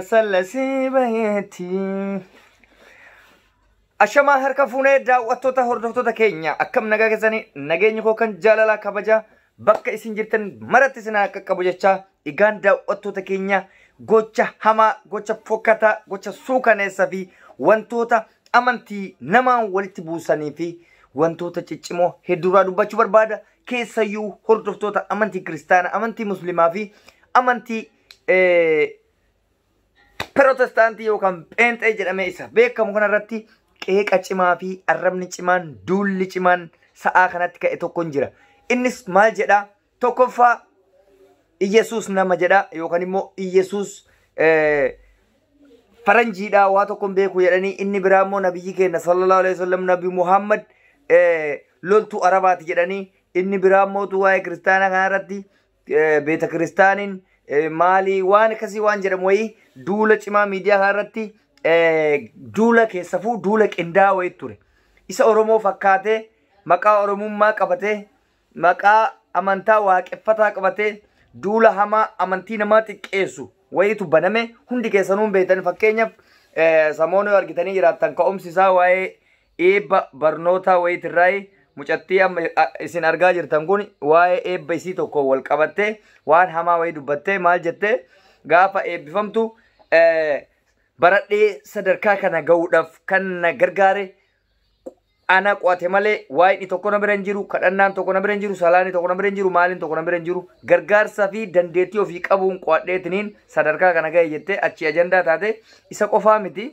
Sallasee baheeti. Ashamaa harka fuunee daawwattoota hordoftoota keenya, akkam nagaa keessanii? Nageenya koo kan jaalalaa kabajaa bakka isin jirtan maratti isin haa qaqqabu jechaa, egaan daawwattoota keenya, gocha hamaa, gocha fokkataa, gocha suukaneessaa fi wantoota amantii namaan walitti buusanii fi wantoota ciccimoo hedduurraa dubbachuu barbaada. Keessayyuu hordoftoota amantii kiristaanaa, amantii musliimaa fi amantii pirootestaantii yookaan pheenxee jedhamee isa beekamu kanarratti qeeqa cimaa fi arrabni cimaan, duulli cimaan sa'aa kanatti ka'e tokko hin jira. Innis maal jedhaa? Tokkoffaa, Iyyasuus nama jedha yookaan immoo Iyyasuus faranjiidha, waa tokko hin beeku jedhanii. Inni biraa immoo nabiyyi keenya sallallahu alaihi wasallam, Nabi Muhammad, loltuu Arabaati jedhanii. Inni biraa immoo waa'ee kiristaanaa kanarratti beeta kiristaaniin maalii waan akkasii waan jedhamu wayii, duula cimaa miidiyaa kanarratti duula keessafuu duula qindaa'aa wayii ture. Isa Oromoo fakkaatee, maqaa Oromummaa qabatee, maqaa amantaa waaqeffataa qabatee, duula hamaa amantii namaa xiqqeessu wayiitu baname. Hundi keessanuu hin beektan. Fakkeenyaaf, samoonuu yoo argitanii jiraattan, ka'umsi isaa waa'ee eebba barnootaa wayiitirraayi. Mucattii amma isin argaa jirtan kun waa'ee eebba isii tokko wal qabattee waan hamaa wayii dubbattee. Maal jettee? Gaafa eebbifamtu, "Baradhee sadarkaa kana ga'uudhaaf kan na gargaare ana qo'ate malee waa'ee tokko na bira hin jiru, kadhannaan tokko na bira hin jiru, salaanni tokko na bira hin jiru, maaliin tokko na bira hin jiru, gargaarsa fi dandeettii ofii qabuun qo'adheetiniin sadarkaa kana ga'e" jettee achi ajandaa taate. Isa qofaa miti,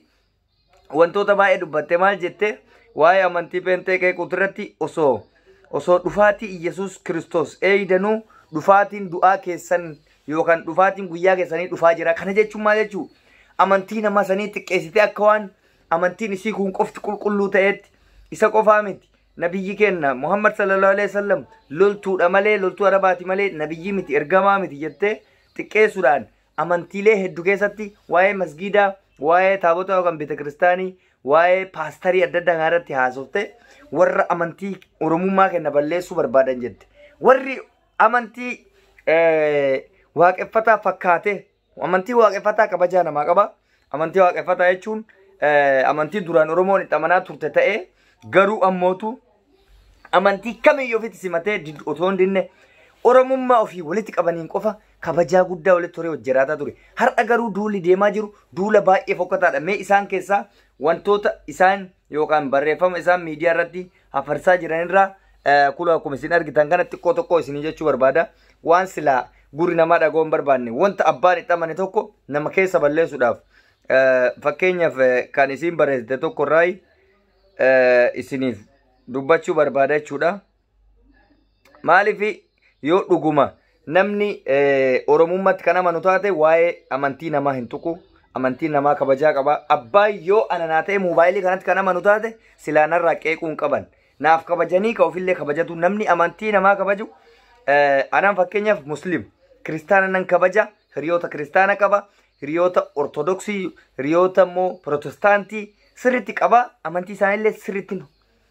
wantoota baay'ee dubbatte. Maal jette? Waa'ee amantii pheenxee qeequutu irratti, osoo dhufaatii Iyyasuus Kiristoos eeydanuu dhufaatiin du'aa keessan yookaan dhufaatiin guyyaa keessanii dhufaa jira. Kana jechuun maal jechuu? Amantii nama sanii xiqqeessitee akka waan amantiin isii kun qofti qulqulluu ta'etti. Isa qofaa miti. Nabiyyi kenna Muhammad sallallahu alaihi wasallam loltuudha malee, loltuu Arabaati malee nabiyyi miti, ergamaa miti jettee xiqqeessuudhaan, amantiilee hedduu keessatti waa'ee masgiidaa, waa'ee taabota yookaan beeta kiristaanii, waa'ee paastarii adda addaa irratti haasofte, warra amantii Oromummaa kenna balleessuu barbaadan jette. Warri amantii waaqeffataa fakkaate, amantii waaqeffataa kabajaa namaa qaba. Amantii waaqeffataa jechuun amantii duraan Oromoon itti amanaa turte ta'ee, garuu ammootu amantii kamiyyuu ofitti simatee otoo hin dinne Oromummaa ofii walitti qabaniin qofa kabajaa guddaa walitti horee hojjeraataa ture. Har'a garuu duulli deemaa jiru duula baay'ee fokkataadha. Mee isaan keessaa wantoota isaan yookaan barreeffama isaan miidiyaa irratti hafarsaa jiranirraa kun akkuma isin argitan kana xiqqoo tokko isinii jechuu barbaada. Waan silaa gurri namaa dhaga'uu hin barbaanne, wanta abbaan itti amane tokko nama keessa balleessuudhaaf, fakkeenyaaf kan isin barreessite tokko irraa isiniif dubbachuu barbaada jechuudha. Maaliif? Yoo dhuguma namni Oromummaatti kan amanu taate, waa'ee amantii namaa hin tuqu. Amantiin namaa kabajaa qaba. Abbaan yoo ana naa ta'e moobaayilii kanatti kan amanu taate, silaa narraa qeequu hin qaban. Naaf kabajanii ka ofillee kabajatu. Namni amantii namaa kabaju, anaan fakkeenyaaf muslim, kiristaana nan kabaja, hiriyoota kiristaana qaba, hiriyoota ortodoksii, hiriyoota immoo pirootestaantii sirriitti qaba. Amantii isaaniillee sirriitti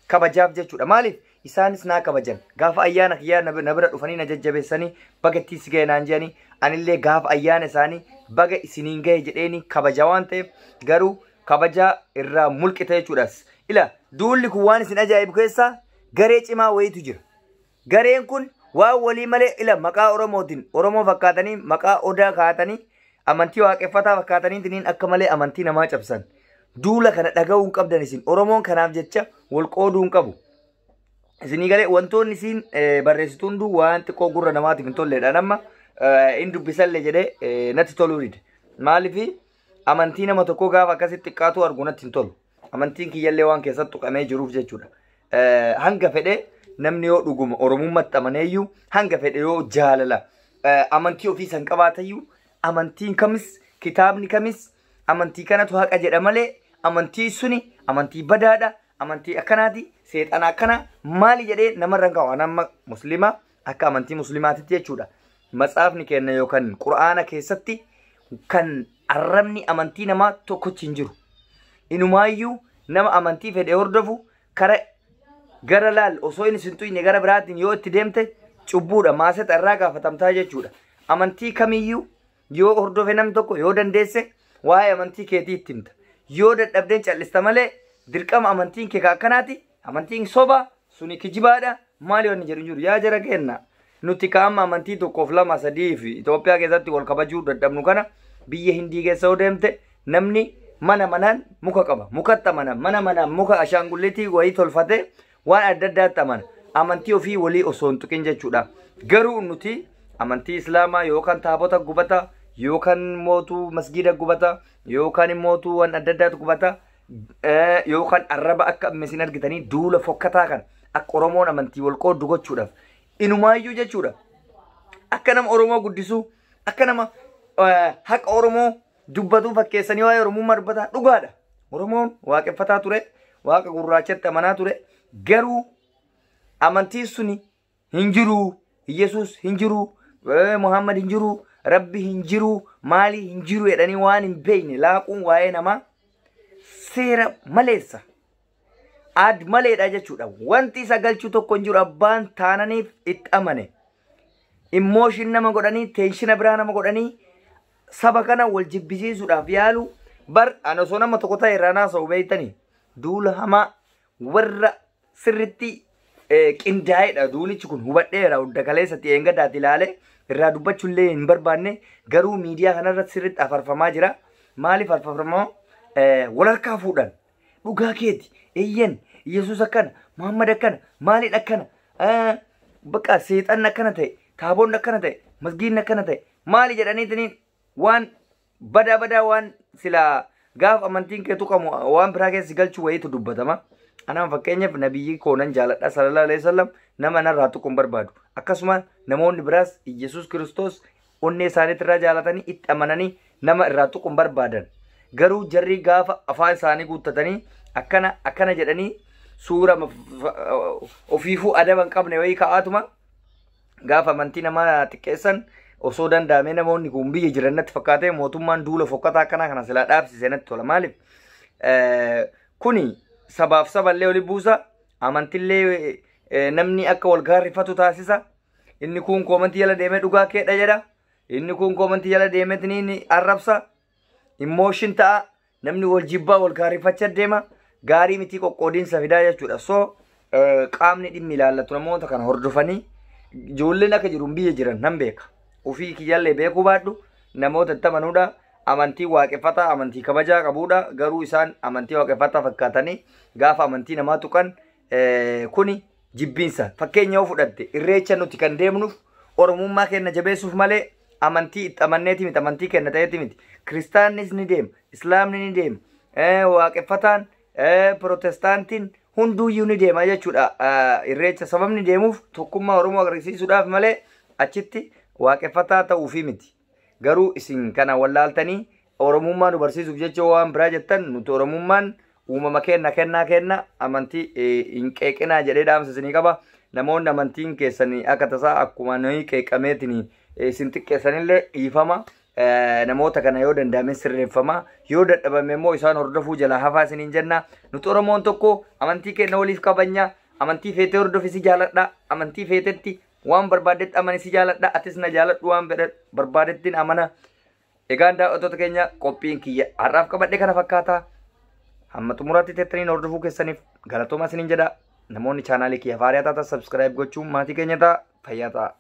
kabajaaf jechuudha. Maaliif? Isaanis naa kabajan. Gaafa ayyaana kiyyaa na bira dhufanii na jajjabeessanii, "Baga ittiin si ga'e" naan jedhanii, anillee gaafa ayyaana isaanii "Baga isiniin ga'e" jedheeni kabaja waan ta'eef, garuu kabajaa irraa mulqite jechuudhaas. Ila duulli kun waan isin ajaa'ibu keessaa garee cimaa wayiitu jira. Gareen kun waan walii malee, ila maqaa Oromootiin Oromoo fakkaatanii, maqaa odaa kaa'atanii, amantii waaqeffataa fakkaatanii akka malee amantii namaa cabsan. Duula kana dhaga'uu hin qabdan isin. Oromoon kanaaf jecha wal qooduu hin qabu. Isinii galee? Wantoonni isiin barreessitu hunduu waan xiqqoo gurra namaatiif hin tolledha. Nama hin dubbisallee jedhee natti toluu dide. Maaliif? Amantii nama tokkoo gaafa akkasitti xiqqaatu argu natti hin tolu. Amantiin kiyyallee waan keessatti tuqamee jiruuf jechuudha. Hanga fedhe namni yoo dhuguma Oromummaatti amaneeyyuu, hanga fedhe yoo jaalala amantii ofii san qabaatayyuu, amantiin kamis, kitaabni kamis amantii kanatu haqa jedha malee, amantii suni amantii badaadha, amantii akkanaati, seexana akkana maali jedhee namarra hin kaa'u. Nama musliima akka amantii musliimaatitti jechuudha. Matsaafni kenna yookaan qura'aana keessatti kan arrabni amantii namaa tokkochi hin jiru. Inumaayyuu nama amantii fedhe hordofu kara gara laal osoo inni sin tuyne gara biraatiin yoo itti deemte cubbuudha, maaseta irraa gaafatamtaa jechuudha. Amantii kamiyyuu yoo hordofe namni tokko, yoo dandeesse Waa'ee amantii keetii itti himta. Yoo dadhabdeen callista malee dirqama amantiin kee akkanaati. Amantiin soba suni kijibaadha. Maali wanni jedhu jiru yaa jara kenna. Nuti kaama amantii tokkoof lama sadii fi Itoophiyaa keessatti wal kabajuu dadhabnu kana biyya Hindii keessa yoo deemte namni mana manaan muka qaba. Mukatti amana. Mana manaan muka ashaangulliitii wayii tolfatee waan adda addaatti amana. Amantii ofii walii osoo hin tuqin jechuudha. Garuu nuti amantii Islaamaa yookaan taabota gubata yookaan mootuu masgiida gubata yookaan mootuu waan adda addaatu gubata yookaan arraba akka isin argitanii duula fokkataa kan akka Oromoon amantii wal qooddu gochuudhaaf inumaayyuu jechuudha. Akka nama Oromoo guddisuu akka nama haqa Oromoo dubbatuu fakkeessanii waa'ee Oromummaa dubbataa dhugaadha. Oromoon waaqeffataa ture, waaqa gurraachatti amanaa ture, garuu amantiin suni hin jiru, Yesuus hin jiru, Muhammad hin jiru, Rabbi hin jiru, maali hin jiru jedhanii waan hin beekne laaquun waa'ee namaa seera maleessa. Ad maleedha jechuudha. Wanti isa galchuu tokko hin jiru abbaan taananiif itti amane. Emotion nama godhanii, tension biraa nama godhanii saba kana wal jibbisiisuudhaaf yaalu bar ani osoo nama tokko ta'e irraa naasa'u beektanii duula hamaa warra sirritti qindaa'edha duulichi kun hubadheera hunda kaleessatti eengadaati ilaale irraa dubbachuullee hin barbaanne garuu miidiyaa kanarratti sirritti afarfamaa jira. Maaliif afarfamaa? Wal harkaa fuudhan dhugaa keeti eeyyan Yesuus akkana Muhammad akkana maaliin akkana bakka seexanni akkana ta'e taaboonni akkana ta'e masgiidni akkana ta'e maali jedhaniitiin waan badaa badaa waan silaa gaaf amantiin kee tuqamu waan biraa keessa galchuu wayiitu dubbatama. Anaan fakkeenyaaf nabiyyi koo nan jaaladha sallallahu alaihi wasallam nama narraa tuqu hin barbaadu. Akkasuma namoonni biraas Yesuus Kiristoos onnee isaaniitti irraa jaalatanii itti amananii nama irraa tuqu hin barbaadan. Garuu jarri gaafa afaan isaanii guuttatanii akkana akkana jedhanii suura ofiifuu adaba hin qabne wayii kaa'atuma gaafa amantii namaa xiqqeessan osoo danda'amee namoonni kun biyya jiran natti fakkaatee mootummaan duula fokkataa akkanaa kana silaa dhaabsise natti tola. Maaliif kuni sabaaf saballee oli buusa amantillee namni akka wal gaarrifatu taasisa. Inni kun koomantii jala deemee dhugaa keedha jedha. Inni kun koomantii jala deemee arrabsa. Emotion ta'a. Namni wal jibbaa wal gaarrifachaa deema. Gaarii miti qoqqoodiinsa fidaa jechuudha. So qaamni dhimmi ilaallatu namoota kana hordofanii ijoolleen akka jiru biyya jiran nan beeka. Ofii kiyyallee beekuu baadhu namoota itti amanuudha. Amantii waaqeffataa amantii kabajaa qabuudha. Garuu isaan amantii waaqeffataa fakkaatanii gaafa amantii namaa tuqan kuni jibbiinsa. Fakkeenya yoo fudhatte irreecha nuti kan deemnuuf Oromummaa keenya jabeessuuf malee amantii itti amanneeti miti amantii keenya ta'eeti miti. Kiristaannis ni deema, Islaamni ni deema, waaqeffataan, Pirotestaantiin hunduuyyuu ni deema jechuudha. Irreecha sababni deemuuf tokkummaa Oromoo agarsiisuudhaaf malee achitti waaqeffataa ta'uufii miti. Garuu isin kana wallaaltanii Oromummaa nu barsiisuuf jecha waan biraa jettan nuti Oromummaan uumama kenna kennaa kenna amantii hin qeeqinaa jedhee dhaamsa isinii qaba. Namoonni amantiin keessanii akka tasaa akkuma nuyi qeeqameetiin isin xiqqeessanillee dhiifama. Namoota kana yoo danda'ame sirreeffama. Yoo dadhabame immoo isaan hordofuu jalaa hafaa isiniin jenna. Nuti Oromoon tokko amantii keenya waliif kabajna. Amantii feetee hordofi si jaaladha. Amantii feetetti waan barbaaddetti amani si jaaladha. Atis na jaaladhu waan barbaadettiin amana. Egaan daawwattoota keenya qophiin kiyya har'aaf qabadhe kana fakkaata. Hamma xumuraatti teettaniin hordofuu keessaniif galatooma isiniin jedha. Namoonni chaanaalii kiyya faaraa taatan subscribe gochuun maatii keenya ta'a. Fayyaa ta'a.